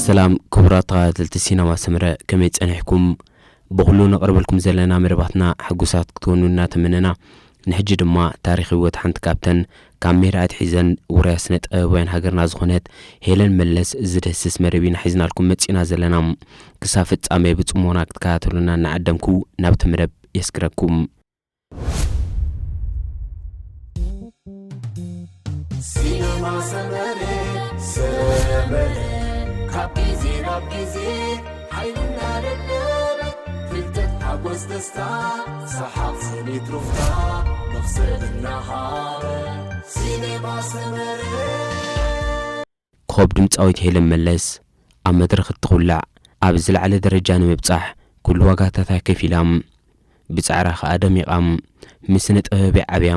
ሰላም ክቡራት ተኸታተልቲ ሲነማ ሰመረ፣ ከመይ ጸኒሕኩም? ብኹሉ ነቕርበልኩም ዘለና መደባትና ሕጉሳት ክትኮኑ እናተመነና፣ ንሕጂ ድማ ታሪኽ ህይወት ሓንቲ ካብተን ካብ ሜዳ ኣትሒዘን ውሩያት ስነ ጥበባውያን ሃገርና ዝኾነት ሄለን መለስ ዝድህስስ መደብ ኢና ሒዝናልኩም መጺእና ዘለና። ክሳብ ፍጻሜ ብጽሞና ክትከታተሉና እናዓደምኩ ናብቲ መደብ የስግረኩም። ሲነማ ሰመረ ሰመረ ካብ ግዜ ናብ ግዜ ሓይሉ እናደለበ ፍልጠት ሓጎስ ደስታ ሰሓቕ ስኒት ሩፍታ መኽሰብ እናሃበ ሲነማ ሰመረ ኮብ ድምፃዊት ሄለን መለስ ኣብ መድረኽ እትኹላዕ ኣብ ዝለዓለ ደረጃ ንምብጻሕ ኩሉ ዋጋታታ ከፊላ ብጻዕራ ኸኣ ደሚቓ ምስ ስነ ጥበብ ዓብያ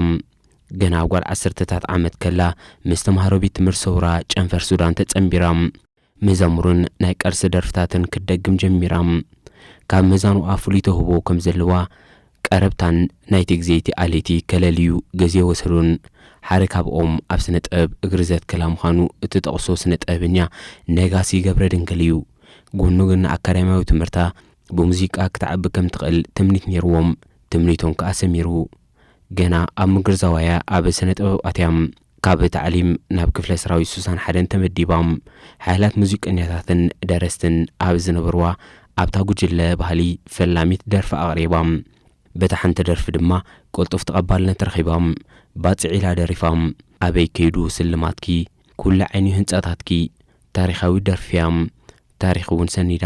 ገና ጓል ዓሰርተታት ዓመት ከላ ምስ ተምሃሮ ቤት ትምህርቲ ሰውራ ጨንፈር ሱዳን ተጸንቢራ መዛሙርን ናይ ቃልሲ ደርፍታትን ክትደግም ጀሚራ። ካብ መዛኑኣ ፍሉይ ተውህቦ ከም ዘለዋ ቀረብታን ናይቲ ግዜይቲ ኣለይቲ ከለልዩ ግዜ ወሰዱን ሓደ ካብኦም ኣብ ስነ ጥበብ እግሪ ዘትከላ ምዃኑ እትጠቕሶ ስነ ጥበበኛ ነጋሲ ገብረ ድንግል እዩ። ጎኑ ግን ኣካዳሚያዊ ትምህርታ ብሙዚቃ ክትዓቢ ከም ትኽእል ትምኒት ነይርዎም። ትምኒቶም ከኣ ሰሚሩ። ገና ኣብ ምጉርዛዋያ ኣብ ስነ ጥበብ ኣትያ። ካብ ታዕሊም ናብ ክፍለ ሰራዊት ሱሳን ሓደን ተመዲባ። ሓያላት ሙዚቀኛታትን ደረስትን ኣብ ዝነበርዋ ኣብታ ጉጅለ ባህሊ ፈላሚት ደርፊ ኣቕሪባ። በታ ሓንቲ ደርፊ ድማ ቅልጡፍ ተቐባልነት ረኺባ። ባጽዕ ኢላ ደሪፋ። ኣበይ ከይዱ ስልማትኪ? ኩሉ ዓይኒ ህንጻታትኪ። ታሪኻዊ ደርፊያ። ታሪኽ እውን ሰኒዳ።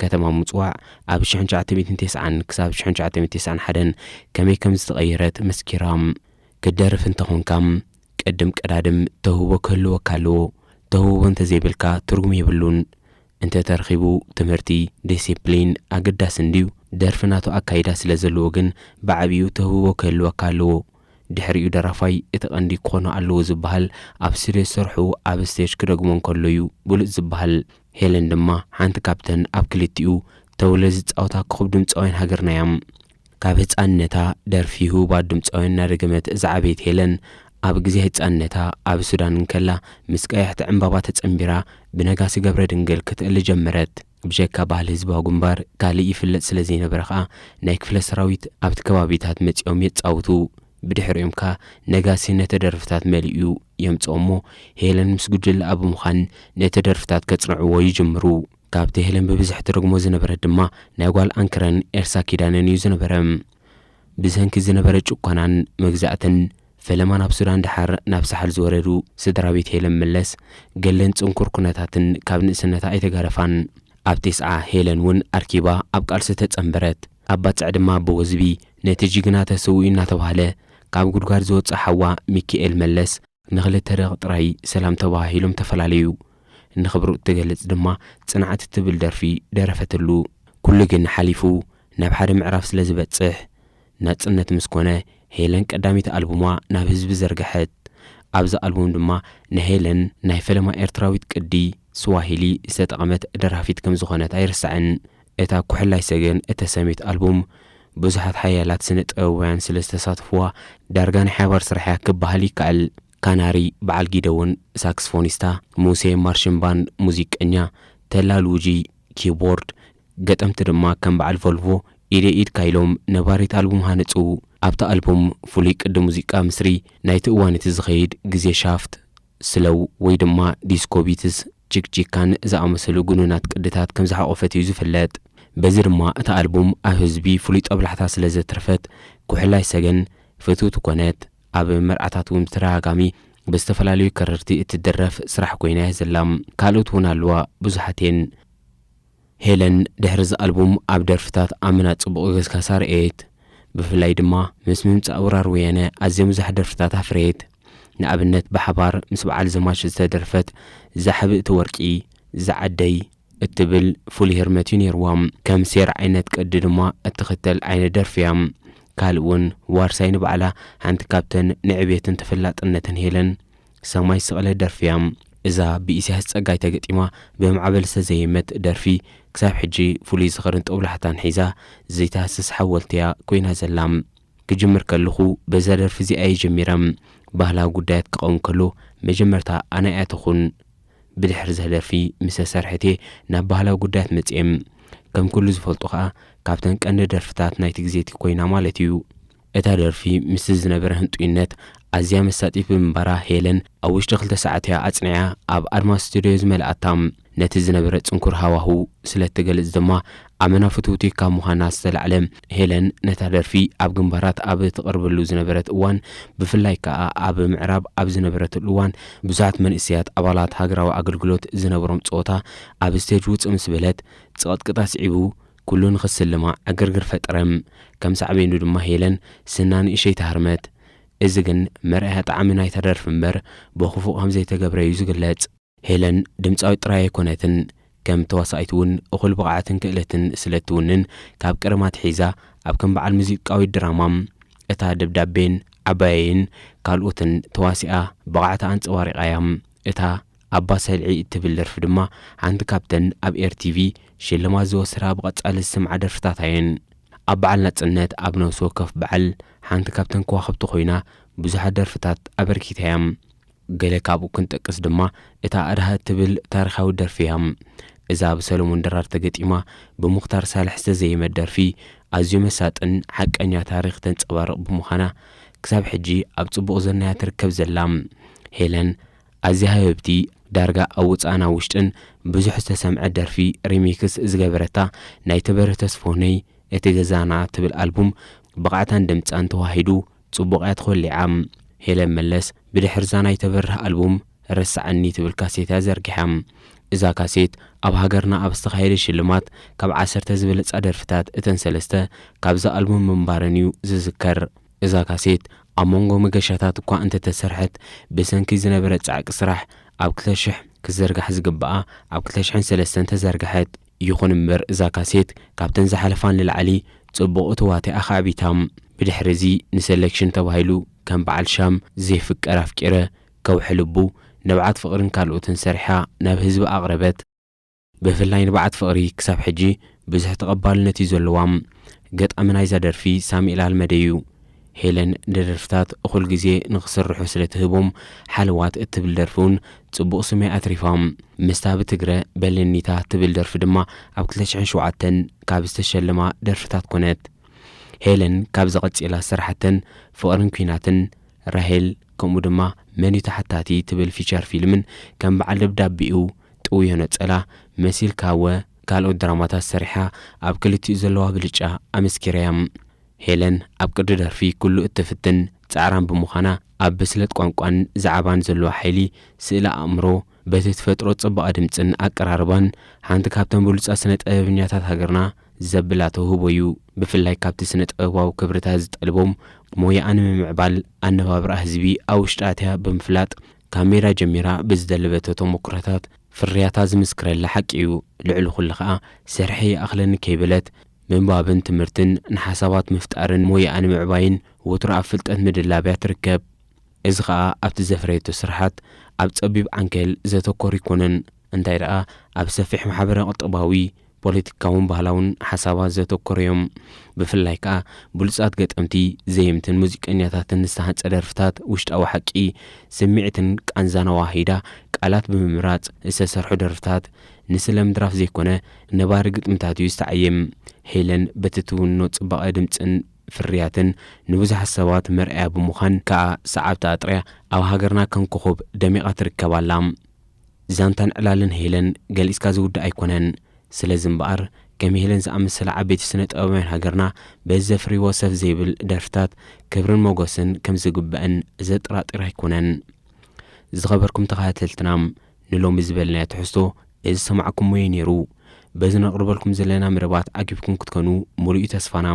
ከተማ ምጽዋዕ ኣብ ሽሕን ትሽዓተ ሚእትን ተስዓን ክሳብ ሽሕን ትሽዓተ ሚእትን ተስዓን ሓደን ከመይ ከም ዝተቐየረት መስኪራ። ክትደርፍ እንተኾንካ ቅድም ቀዳድም ተውህቦ ክህልወካ ኣለዎ። ተውህቦ እንተዘይብልካ ትርጉም የብሉን። እንተተረኺቡ ትምህርቲ፣ ዲሲፕሊን ኣገዳሲ እንድዩ። ደርፊ ናቱ ኣካይዳ ስለ ዘለዎ ግን ብዓቢኡ ተውህቦ ክህልወካ ኣለዎ። ድሕሪኡ ደራፋይ እቲ ቀንዲ ክኾኖ ኣለዎ ዝበሃል ኣብ ስቱድዮ ዝሰርሑ ኣብ ስቴጅ ክደግሞ እንከሎ እዩ ብሉጽ ዝበሃል። ሄለን ድማ ሓንቲ ካብተን ኣብ ክልቲኡ ተውለ ዝጻወታ ኮኸብ ድምጻውያን ሃገርና እያ። ካብ ህጻንነታ ደርፊ ህቡባት ድምጻውያን እናደገመት ዝዓበየት ሄለን ኣብ ግዜ ህጻንነታ ኣብ ሱዳን እንከላ ምስ ቀያሕቲ ዕምባባ ተጸንቢራ ብነጋሲ ገብረ ድንግል ክትእሊ ጀመረት። ብጀካ ባህሊ ህዝባዊ ግንባር ካልእ ይፍለጥ ስለ ዘይነበረ ከኣ ናይ ክፍለ ሰራዊት ኣብቲ ከባቢታት መጺኦም የጻውቱ። ብድሕሪኦም ከኣ ነጋሲ ነቲ ደርፍታት መሊኡ የምጽኦ እሞ ሄለን ምስ ጉጅለኣ ብምዃን ነቲ ደርፍታት ከጽንዕዎ ይጅምሩ። ካብቲ ሄለን ብብዝሒ ትደግሞ ዝነበረት ድማ ናይ ጓል ኣንክረን ኤልሳ ኪዳነን እዩ ዝነበረ። ብሰንኪ ዝነበረ ጭቆናን መግዛእትን ፈለማ ናብ ሱዳን ደሓር ናብ ሳሕል ዝወረዱ ስድራ ቤት ሄለን መለስ ገለን ጽንኩር ኩነታትን ካብ ንእስነታ ኣይተጋደፋን። ኣብ ቴስዓ ሄለን እውን ኣርኪባ ኣብ ቃልሲ ተጸንበረት። ኣብ ባጽዕ ድማ ኣቦ ወዝቢ ነቲ ጅግና ተሰዊኡ እናተባህለ ካብ ጉድጓድ ዝወጽእ ሓዋ ሚኪኤል መለስ ንኽልተ ደቂ ጥራይ ሰላም ተባሃሂሎም ተፈላለዩ። ንኽብሩ እትገልጽ ድማ ጽንዓት እትብል ደርፊ ደረፈትሉ። ኩሉ ግን ሓሊፉ ናብ ሓደ ምዕራፍ ስለ ዝበጽሕ ናጽነት ምስ ኮነ ሄለን ቀዳሚት ኣልቡማ ናብ ህዝቢ ዘርግሐት። ኣብዚ ኣልቡም ድማ ንሄለን ናይ ፈለማ ኤርትራዊት ቅዲ ስዋሂሊ ዝተጠቐመት ደራፊት ከም ዝኾነት ኣይርሳዕን። እታ ኩሕላይ ሰገን እተሰምየት ኣልቡም ብዙሓት ሓያላት ስነ ጥበባውያን ስለ ዝተሳተፍዋ ዳርጋ ናይ ሓባር ስራሕ እያ ክበሃል ይከኣል። ካናሪ በዓል ጊደውን ሳክስፎኒስታ፣ ሙሴ ማርሽን ባንድ ሙዚቀኛ፣ ተላ ሉጂ ኪቦርድ፣ ገጠምቲ ድማ ከም በዓል ቮልቮ ኢደ ኢድካ ኢሎም ነባሪት ኣልቡም ሃነጹ። ኣብቲ ኣልቡም ፍሉይ ቅዲ ሙዚቃ ምስሪ ናይቲ እዋን እቲ ዝኸይድ ግዜ ሻፍት፣ ስለው ወይ ድማ ዲስኮ ቢትስ፣ ቺክቺካን ዝኣመሰሉ ግኑናት ቅድታት ከም ዝሓቖፈት እዩ ዝፍለጥ። በዚ ድማ እታ ኣልቡም ኣብ ህዝቢ ፍሉይ ጦብላሕታ ስለ ዘትረፈት ኩሕላይ ሰገን ፍትውቲ ኮነት። ኣብ መርዓታት እውን ብተደጋጋሚ ብዝተፈላለዩ ከረርቲ እትድረፍ ስራሕ ኮይና እያ ዘላ። ካልኦት እውን ኣለዋ፣ ብዙሓት እየን። ሄለን ድሕሪ እዚ ኣልቡም ኣብ ደርፍታት ኣመና ጽቡቕ ገስጋሳ ረኤት። ብፍላይ ድማ ምስ ምምጻእ ወራር ወያነ ኣዝየን ብዙሕ ደርፍታት ኣፍረየት። ንኣብነት ብሓባር ምስ በዓል ዘማች ዝተደርፈት እዛ ሕብእቲ ወርቂ፣ እዛ ዓደይ እትብል ፍሉይ ህርመት እዩ ነይርዋ። ከም ሴር ዓይነት ቅዲ ድማ እትኽተል ዓይነት ደርፊ እያ። ካልእ እውን ዋርሳይ ንባዕላ ሓንቲ ካብተን ንዕቤትን ተፈላጥነትን ሄለን ሰማይ ዝሰቐለት ደርፊ እያ። እዛ ብኢሳያስ ጸጋይ ተገጢማ ብማዕበል ዝተዘየመት ደርፊ ክሳብ ሕጂ ፍሉይ ዝኽርን ጦብላሕታን ሒዛ ዘይትሃስስ ሓወልቲ እያ ኮይና ዘላ። ክጅምር ከለኹ በዛ ደርፊ እዚኣ እየ ጀሚረ። ባህላዊ ጉዳያት ክኸውን ከሎ መጀመርታ ኣነ እያ ትኹን። ብድሕሪ እዛ ደርፊ ምስ ሰርሐት እየ ናብ ባህላዊ ጉዳያት መጽኤ። ከም ኩሉ ዝፈልጦ ከኣ ካብተን ቀንዲ ደርፍታት ናይቲ ግዜቲ ኮይና ማለት እዩ። እታ ደርፊ ምስቲ ዝነበረ ህንጡይነት ኣዝያ መሳጢት ብምንባራ ሄለን ኣብ ውሽጢ ክልተ ሰዓት እያ ኣጽኒዓ ኣብ ኣድማስ ስቱድዮ ዝመልኣታ። ነቲ ዝነበረ ጽንኩር ሃዋሁ ስለ እትገልጽ ድማ ኣመና ፍትውቲ ካብ ምዃና ዝተላዕለ ሄለን ነታ ደርፊ ኣብ ግንባራት ኣብ እተቕርበሉ ዝነበረት እዋን ብፍላይ ከኣ ኣብ ምዕራብ ኣብ ዝነበረትሉ እዋን ብዙሓት መንእሰያት ኣባላት ሃገራዊ ኣገልግሎት ዝነበሮም ጸወታ ኣብ ስቴጅ ውጽእ ምስ በለት ጽቕጥቅጥ ኣስዒቡ ኩሉ ንኽስልማ ዕግርግር ፈጠረ። ከም ሳዕቤኑ ድማ ሄለን ስና ንእሸይ ተሃርመት። እዚ ግን መርኣያ ጣዕሚ ናይታ ደርፊ እምበር ብኽፉእ ከም ዘይተገብረ እዩ ዝግለጽ። ሄለን ድምጻዊት ጥራይ ኣይኮነትን፣ ከም ተዋሳኢት እውን እኹል ብቕዓትን ክእለትን ስለ እትውንን ካብ ቀደማ ኣትሒዛ ኣብ ከም በዓል ሙዚቃዊት ድራማ እታ ደብዳቤን ዓባየይን ካልኦትን ተዋሲኣ ብቕዓታ ኣንጸባሪቓ እያ። እታ ኣባ ሰልዒ እትብል ደርፊ ድማ ሓንቲ ካብተን ኣብ ኤርቲቪ ሽልማት ዝወሰዳ ብቐጻሊ ዝስምዓ ደርፍታታ እየን። ኣብ በዓል ናጽነት ኣብ ነፍሲ ወከፍ በዓል ሓንቲ ካብተን ከዋኽብቲ ኮይና ብዙሓት ደርፍታት ኣበርኪታ እያ። ገለ ካብኡ ክንጠቅስ ድማ እታ ኣድሃ እትብል ታሪኻዊ ደርፊ እያ። እዛ ብሰለሞን ድራር ተገጢማ ብሙኽታር ሳልሕ ዝተዘየመት ደርፊ ኣዝዩ መሳጥን ሓቀኛ ታሪኽ ተንጸባርቕ ብምዃና ክሳብ ሕጂ ኣብ ጽቡቕ ዝናያ ትርከብ ዘላ። ሄለን ኣዝያ ሃበብቲ ዳርጋ ኣብ ውጻእን ኣብ ውሽጥን ብዙሕ ዝተሰምዐ ደርፊ ሪሚክስ ዝገበረታ ናይ ተበረ ተስፎነይ እቲ ገዛና ትብል ኣልቡም ብቕዓታን ድምጻን ተዋሂዱ ጽቡቕ እያ ተኾሊዓ። ሄለን መለስ ብድሕርዛ ናይ ተበርህ ኣልቡም ረስዓኒ ትብል ካሴት እያ ዘርጊሓ። እዛ ካሴት ኣብ ሃገርና ኣብ ዝተኻየደ ሽልማት ካብ ዓሰርተ ዝበለጻ ደርፍታት እተን ሰለስተ ካብዛ ኣልቡም ምንባረን እዩ ዝዝከር። እዛ ካሴት ኣብ መንጎ መገሻታት እኳ እንተተሰርሐት ብሰንኪ ዝነበረ ጻዕቂ ስራሕ ኣብ ክልተ ሽሕ ክዝርጋሕ ዝግብኣ ኣብ ክልተ ሽሕን ሰለስተን ተዘርግሐት። ይኹን እምበር እዛ ካሴት ካብተን ዝሓለፋ ንላዕሊ ጽቡቕ እትዋት እያ ኣኻዕቢታ። ብድሕሪ እዚ ንሰለክሽን ተባሂሉ ከም በዓል ሻም፣ ዘይፍቀር ኣፍቂረ፣ ከውሒ ልቡ፣ ንብዓት ፍቕርን ካልኦትን ሰሪሓ ናብ ህዝቢ ኣቕረበት። ብፍላይ ንብዓት ፍቕሪ ክሳብ ሕጂ ብዙሕ ተቐባልነት እዩ ዘለዋ። ገጣሚ ናይዛ ደርፊ ሳሙኤል ኣልመደ እዩ። ሄለን ንደርፍታት እኹል ግዜ ንኽስርሑ ስለ ትህቦም ሓለዋት እትብል ደርፊ እውን ጽቡቕ ስም እያ ኣትሪፋ። ምስታ ብትግረ በለኒታ ትብል ደርፊ ድማ ኣብ ክልተ ሽሕን ሸውዓተን ካብ ዝተሸለማ ደርፍታት ኮነት። ሄለን ካብዚ ቀጺላ ዝሰርሓተን ፍቕርን ኲናትን፣ ራሄል፣ ከምኡ ድማ መን እዩ ተሓታቲ ትብል ፊቸር ፊልምን ከም በዓል ደብዳቤኡ፣ ጥውዮ ነጸላ፣ መሲልካወ ካልኦት ድራማታት ሰሪሓ ኣብ ክልቲኡ ዘለዋ ብልጫ ኣመስኪራ እያ። ሄለን ኣብ ቅዲ ደርፊ ኩሉ እትፍትን ጻዕራም ብምዃና ኣብ ብስለት ቋንቋን ዛዕባን ዘለዋ ሓይሊ ስእለ ኣእምሮ በቲ ትፈጥሮ ጽባቐ ድምጽን ኣቀራርባን ሓንቲ ካብተን ብሉጻት ስነ ጥበበኛታት ሃገርና ዘብላ ተውህቦ እዩ። ብፍላይ ካብቲ ስነ ጥበባዊ ክብርታት ዝጠልቦም ሞያኣ ንምምዕባል ኣነባብራ ህዝቢ ኣብ ውሽጢ ኣትያ ብምፍላጥ ካብ ሜዳ ጀሚራ ብዝደለበቶ ተሞክሮታት ፍርያታ ዝምስክረላ ሓቂ እዩ። ልዕሊ ኩሉ ኸኣ ስርሐይ ይኣኽለኒ ከይበለት ምንባብን ትምህርትን ንሓሳባት ምፍጣርን ሞያኣ ንምዕባይን ወትሩ ኣብ ፍልጠት ምድላብ እያ ትርከብ። እዚ ኸኣ ኣብቲ ዘፍረየቶ ስርሓት ኣብ ጸቢብ ዓንኬል ዘተኮሩ ኣይኮነን። እንታይ ደኣ ኣብ ሰፊሕ ማሕበረ ቁጠባዊ፣ ፖለቲካውን ባህላውን ሓሳባት ዘተኮሩ እዮም። ብፍላይ ከኣ ብሉጻት ገጠምቲ፣ ዘየምትን ሙዚቀኛታትን ዝተሃንጸ ደርፍታት ውሽጣዊ ሓቂ፣ ስምዒትን ቃንዛን ኣዋሂዳ ቃላት ብምምራጽ ዝተሰርሑ ደርፍታት ንስለ ምድራፍ ዘይኮነ ነባሪ ግጥምታት እዩ ዝተዓየም። ሄለን በቲ ትውንኖ ጽባቐ ድምጽን ፍርያትን ንብዙሓት ሰባት መርኣያ ብምዃን ከኣ ሰዓብቲ ኣጥርያ ኣብ ሃገርና ከም ኮኾብ ደሚቓ ትርከብ ኣላ። ዛንታን ዕላልን ሄለን ገሊጽካ ዝውዳእ ኣይኮነን። ስለዚ እምበኣር ከም ሄለን ዝኣመሰላ ዓበይቲ ስነ ጥበባውያን ሃገርና በዚ ዘፍርይዎ ሰፍ ዘይብል ደርፍታት ክብርን ሞገስን ከም ዝግበአን ዘጠራጥር ኣይኮነን። ዝኸበርኩም ተኸታተልትና ንሎሚ ዝበልናዮ ትሕዝቶ እዚ ዝሰማዕኩሞ እዩ ነይሩ። በዚ ነቕርበልኩም ዘለና መደባት ዓጊብኩም ክትኮኑ ሙሉእ እዩ ተስፋና።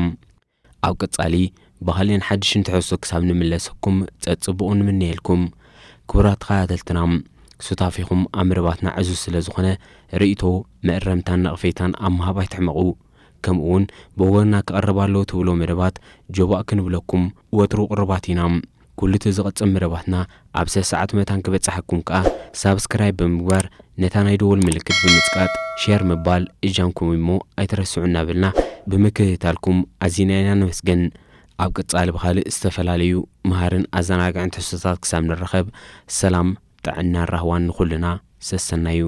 ኣብ ቀጻሊ ብኻልእን ሓድሽን ትሕዝቶ ክሳብ ንምለሰኩም ጸጽቡቑ ንምነየልኩም። ክቡራት ተኸታተልትና ሱታፊኹም ኣብ መደባትና ዕዙዝ ስለ ዝኾነ ርእይቶ፣ መእረምታን ነቕፌታን ኣብ ምሃብ ኣይትሕመቑ። ከምኡ እውን ብወገንና ክቐርብ ኣለዎ ትብሎ መደባት ጆባእ ክንብለኩም ወትሩ ቅሩባት ኢና። ኩሉ እቲ ዝቕጽል መደባትና ኣብ ሰሰዓት መታን ክበጽሓኩም ከኣ ሳብስክራይብ ብምግባር ነታ ናይ ደወል ምልክት ብምጽቃጥ ሼር ምባል እጃምኩም እሞ ኣይትረስዑ እናበልና ብምክትታልኩም ኣዚና ኢና ነመስግን። ኣብ ቀጻሊ ብኻልእ ዝተፈላለዩ መሃርን ኣዘናግዕን ትሕዝቶታት ክሳብ ንራኸብ ሰላም ጥዕናን ራህዋን ንኹልና። ሰሰናዩ።